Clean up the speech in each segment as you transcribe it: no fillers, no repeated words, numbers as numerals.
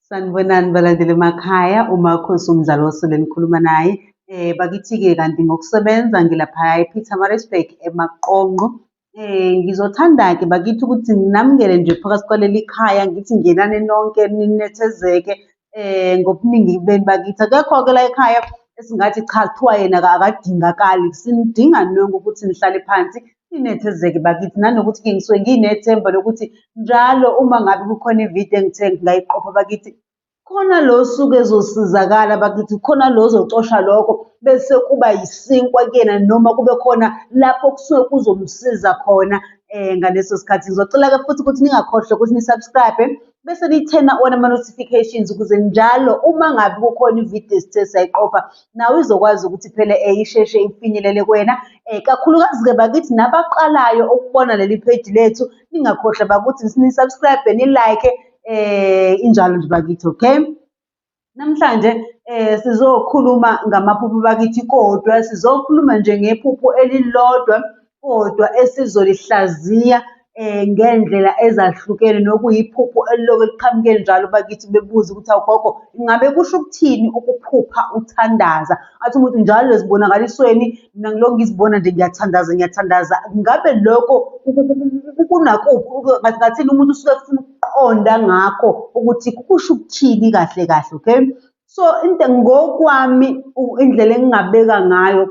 Sanibonani balandeli emakhaya, uMakhosi uMdlalose nikhuluma naye. Bakithi-ke kanti ngokusebenza ngilaphaya ePietermaritzburg eMaqonqo. Ngizothanda-ke bakithi ukuthi nginamukele nje phakathi kwaleli khaya, ngithi ngenani nonke ninethezeke ngobuningi benu bakithi. Akekho-ke la ekhaya esingathi cha kuthiwa yena akadingakali, sinidinga nonke ukuthi nihlale phansi ninethezeke bakithi. Nanokuthi-ke ngisuke nginethemba lokuthi njalo uma ngabe kukhona ividiyo engithe ngayiqopha bakithi, khona lo osuke ezosizakala bakithi, khona lo ozocosha lokho bese kuba yisinkwa kuyena noma kube khona lapho kusuke kuzomsiza khona ngaleso sikhathi. Ngizocela-ke futhi ukuthi ningakhohlwa ukuthi ni-subscribe bese ni-turn-a on ama-notifications ukuze njalo uma ngabe kukhona ividiyo esithe sayiqopha nawe izokwazi ukuthi phela isheshe ifinyelele kuwena. Kakhulukazi-ke bakithi nabaqalayo ukubona leli page lethu, ningakhohlwa bakuthi ni-subscribe, ni-like, injalo nje bakithi, okay? Namhlanje sizokhuluma ngamaphupho bakithi kodwa sizokhuluma nje ngephupho elilodwa kodwa esizolihlaziya ngendlela ezahlukene nokuyiphupho elilokhu liqhamuke njalo bakithi bebuza ukuthi awu gogo ingabe kusho ukuthini ukuphupha uthandaza? Athi umuntu njalo ezibonakalisweni mina ngilokhu ngizibona nje ngiyathandaza ngiyathandaza. Ngabe lokho kunakuphi ngathini umuntu usuke efuna ukuqonda ngakho ukuthi kusho ukuthini kahle kahle, okay? So into ngokwami indlela engingabeka ngayo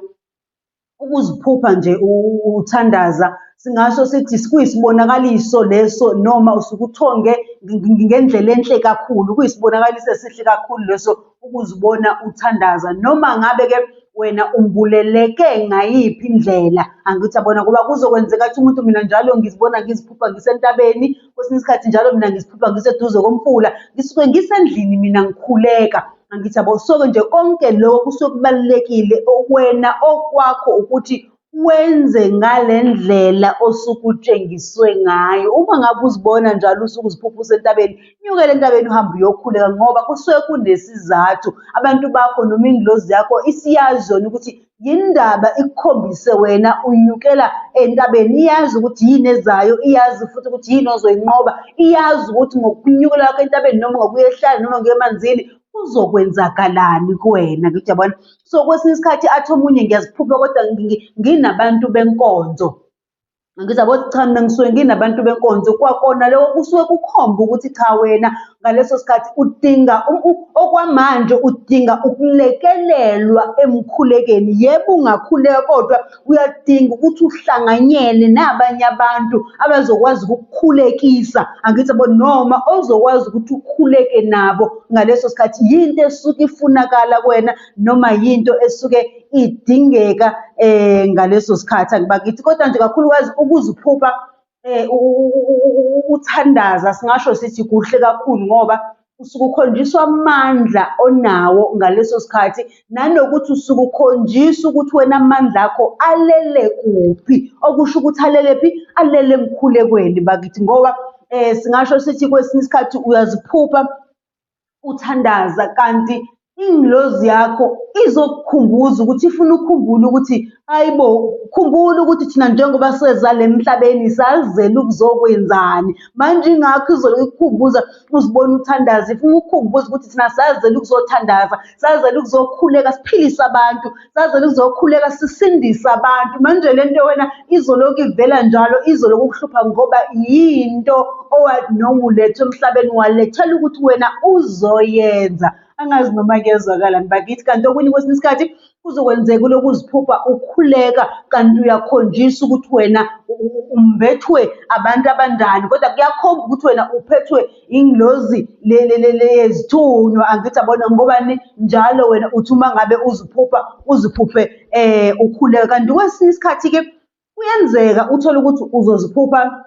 ukuziphupha nje uthandaza singasho sithi kuyisibonakaliso leso noma usuke uthonge ngendlela enhle kakhulu, kuyisibonakaliso esihle kakhulu leso ukuzibona uthandaza. Noma ngabe-ke wena umbuleleke ngayiphi indlela, angithi yabona ngoba kuzokwenzeka athi umuntu mina njalo ngizibona ngiziphupha ngisentabeni, kwesinye isikhathi njalo mina ngiziphupha ngiseduze komfula, ngisuke ngisendlini mina ngikhuleka. Angithi yabo, so-ke nje konke lokho kusuke kubalulekile wena okwakho ukuthi wenze ngale ndlela osuke utshengiswe ngayo. Uma ngabe uzibona njalo usuke uziphupha usentabeni, nyukela entabeni uhambe uyokhuleka ngoba kusuke kunesizathu. Abantu bakho noma ingilozi yakho isiyazi yona ukuthi yindaba ikukhombise wena unyukela entabeni, iyazi ukuthi yini ezayo, iyazi futhi ukuthi yini ozoyinqoba, iyazi ukuthi ngokunyukela kwakho entabeni noma ngokuya ehlane noma ngokuya emanzini kuzokwenzakalani kuwena, ngithi uyabona. So kwesinye isikhathi athi omunye ngiyaziphupha kodwa nginabantu benkonzo. Ngithi yabo cha mina ngisuke nginabantu benkonzo kwakona lokho kusuke kukhomba ukuthi cha wena ngaleso sikhathi udinga okwamanje udinga ukulekelelwa emkhulekeni. Yebo ungakhuleka kodwa uyadinga ukuthi uhlanganyele nabanye abantu abazokwazi ukukukhulekisa, angithi yabo, noma ozokwazi ukuthi ukhuleke nabo ngaleso sikhathi. Yinto esuke ifunakala kuwena noma yinto esuke idingeka ngaleso sikhathi angibakithi. Kodwa nje kakhulukazi ukuziphupha uthandaza singasho sithi kuhle kakhulu ngoba usuke ukhonjiswa amandla onawo ngaleso sikhathi nanokuthi usuke ukhonjiswa ukuthi wena amandla akho alele kuphi, okusho ukuthi alele phi? Alele emkhulekweni bakithi ngoba singasho sithi kwesinye isikhathi uyaziphupha uthandaza kanti ingilozi yakho izokukhumbuza ukuthi ifuna ukukhumbula ukuthi hayi bo, khumbula ukuthi thina njengoba seza le emhlabeni sazela ukuzokwenzani. Manje ingakho izoloku ikukhumbuza uzibona uthandaza, ifuna ukukukhumbuza ukuthi thina sazela ukuzothandaza, sazela ukuzokhuleka siphilise abantu, sazela ukuzokhuleka sisindise abantu. Manje le nto wena izoloku ivela njalo, izoloku ukuhlupha ngoba yinto owathi noma ulethwe emhlabeni walethela ukuthi wena uzoyenza. Angazi noma kuyezwakala bakithi, kanti okunye kwesinye isikhathi kuzokwenzeka ulokhu uziphupha ukhuleka kanti uyakhonjiswa ukuthi wena umbethwe abantu abanjani, kodwa kuyakhomba ukuthi wena uphethwe ingilozi yezithunywa, angithi yabona ngobani njalo wena uthi uma ngabe uziphupha uziphuphe ukhuleka. Kanti kwesinye isikhathi-ke kuyenzeka uthole ukuthi uzoziphupha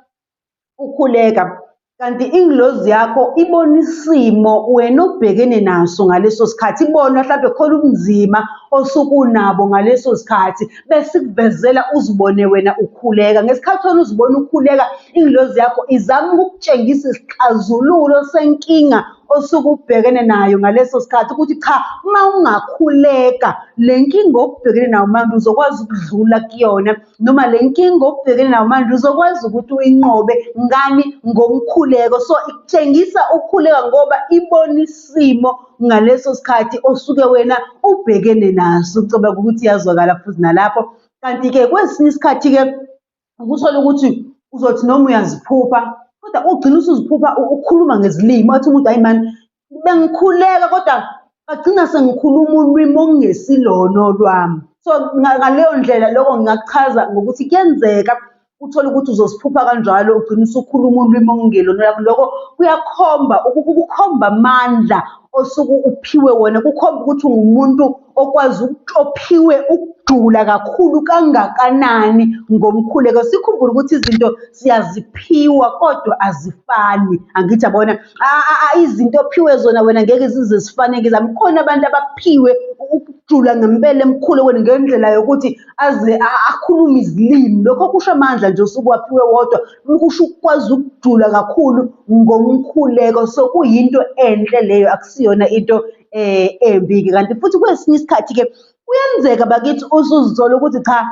ukhuleka kanti ingilozi yakho ibona isimo wena obhekene naso ngaleso sikhathi, ibona hlampe khona ubunzima osuke unabo ngaleso sikhathi bese ikuvezela uzibone wena ukhuleka. Ngesikhathi wena uzibona ukhuleka, ingilozi yakho izama ukukutshengisa isixazululo senkinga osuke ubhekene nayo ngaleso sikhathi ukuthi cha, uma ungakhuleka le nkinga obhekene nayo manje uzokwazi ukudlula kuyona noma le nkinga obhekene nayo manje uzokwazi ukuthi uyinqobe ngani? Ngomkhuleko. So ikutshengisa ukukhuleka ngoba ibona isimo ngaleso sikhathi osuke wena ubhekene naso. Ngicabanga ukuthi iyazwakala futhi nalapho. Kanti-ke kwesinye isikhathi-ke uthole ukuthi uzothi noma uyaziphupha kodwa ugcine usuziphupha ukhuluma ngezilimi, athi umuntu hhayi mani bengikhuleka kodwa ngagcina sengikhuluma ulwimi okungesilona olwami. So ngaleyo ndlela lokho ngingakuchaza ngokuthi kuyenzeka uthole ukuthi uzosiphupha kanjalo ugcine usukhuluma ulwimi okungelona olwakho. Lokho kuyakhomba kukhomba amandla osuke uphiwe wona, kukhomba ukuthi ungumuntu okwazi ophiwe ukujula kakhulu kangakanani ngomkhuleko. Sikhumbule ukuthi izinto siyaziphiwa kodwa azifani. Angithi yabona, izinto ophiwe zona wena ngeke zize zifane ngezami. Kukhona abantu abaphiwe ukujula ngempela emkhulekweni ngendlela yokuthi aze akhulume izilimi. Lokho kusho amandla nje osuke uwaphiwe wodwa, kusho ukukwazi ukujula kakhulu ngomkhuleko. So kuyinto enhle leyo, akusiyona into embi-ke. Kanti futhi kwesinye isikhathi-ke kuyenzeka bakithi usuzithola ukuthi cha,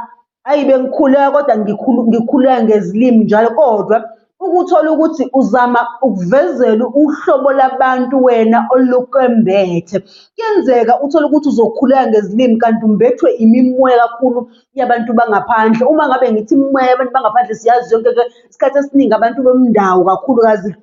hhayi bengikhuleka kodwa ngikhuleka ngezilimi njalo kodwa ukuthole ukuthi uzama ukuvezela uhlobo labantu wena olukwembethe. Kuyenzeka uthole ukuthi uzokhuleka ngezilimi kanti umbethwe imimoya kakhulu yabantu bangaphandle. Uma ngabe ngithi imimoya yabantu bangaphandle siyazi yonke-ke isikhathi esiningi abantu bomndawo kakhulukazi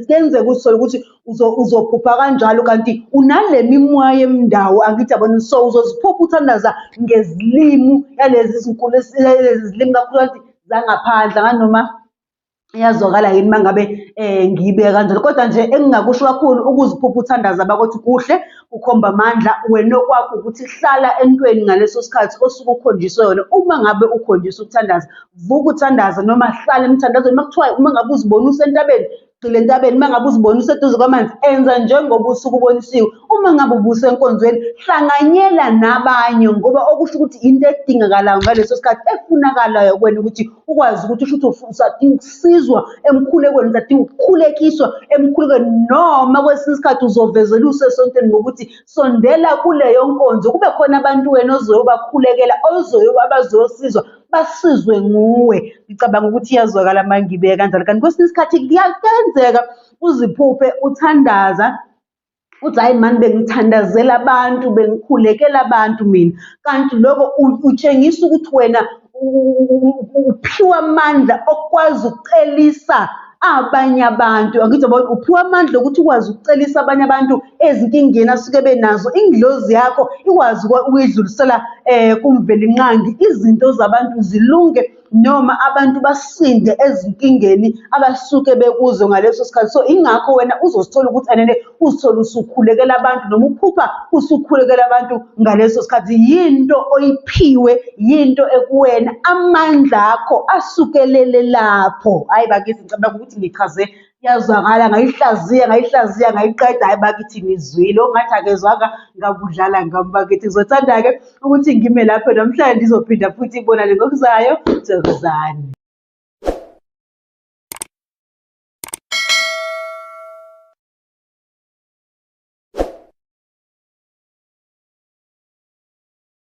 Kuyenzeka uzithole ukuthi uzophupha kanjalo kanti unale mimoya yemndawo angithi yabona. So uzoziphupha uthandaza ngezilimu yalezi zinkulu lezi zilimi kakhulukazi zangaphandle nganoma iyazwakala yini uma ngabe ngiyibeka kanjalo. Kodwa nje engingakusho kakhulu ukuziphupha uthandaza bakwethu kuhle, kukhomba amandla. Wena okwakho ukuthi hlala entweni ngaleso sikhathi osuke ukhonjiswe yona. Uma ngabe ukhonjiswe ukuthandaza, vuka uthandaze noma hlala emthandazweni. Uma kuthiwa uma ngabe uzibona usentabeni, gxila entabeni. Uma ngabe uzibona useduze kwamanzi, enza njengoba usuke ubonisiwe. Uma ngabe ubusenkonzweni, hlanganyela nabanye ngoba okusho ukuthi into edingakalayo ngaleso sikhathi efunakalayo kuwena ukuthi ukwazi ukuthi usho ukuthi usadinga ukusizwa emkhulekweni, usadinga ukukhulekiswa emkhulekweni noma kwesinye isikhathi uzovezela usesontweni ngokuthi sondela kuleyo nkonzo kube khona abantu wena ozoyobakhulekela, abazosizwa basizwe nguwe. Ngicabanga ukuthi iyazwakala uma ngibeka kanjalo. Kanti kwesinye isikhathi kuyenzeka uziphuphe uthandaza uthi hhayi mani bengithandazela abantu, bengikhulekela abantu mina. Kanti lokho utshengisa ukuthi wena uphiwa amandla okukwazi ukucelisa abanye abantu. Angithi yabo uphiwa amandla okuthi ukwazi ukucelisa abanye abantu ezinkingeni asuke benazo. Ingilozi yakho ikwazi ukuyidlulisela kuMvelinqangi, izinto zabantu zilunge noma abantu basinde ezinkingeni abasuke bekuzo ngaleso sikhathi. So ingakho wena uzozithola ukuthi anene uzithole usukhulekela abantu noma uphupha usukhulekela abantu ngaleso sikhathi. Yinto oyiphiwe, yinto ekuwena, amandla akho asukelele lapho. Hhayi bakithi ngicabanga ukuthi ngichaze iyazwakala ngayihlaziya ngayihlaziya ngayiqeda hhayi bakithi ngizwile ongathi akezwanga ngakudlala ngami bakithi ngizothanda-ke ukuthi ngime lapho namhlanje ngizophinda futhi ibonane ngokuzayo thokozani.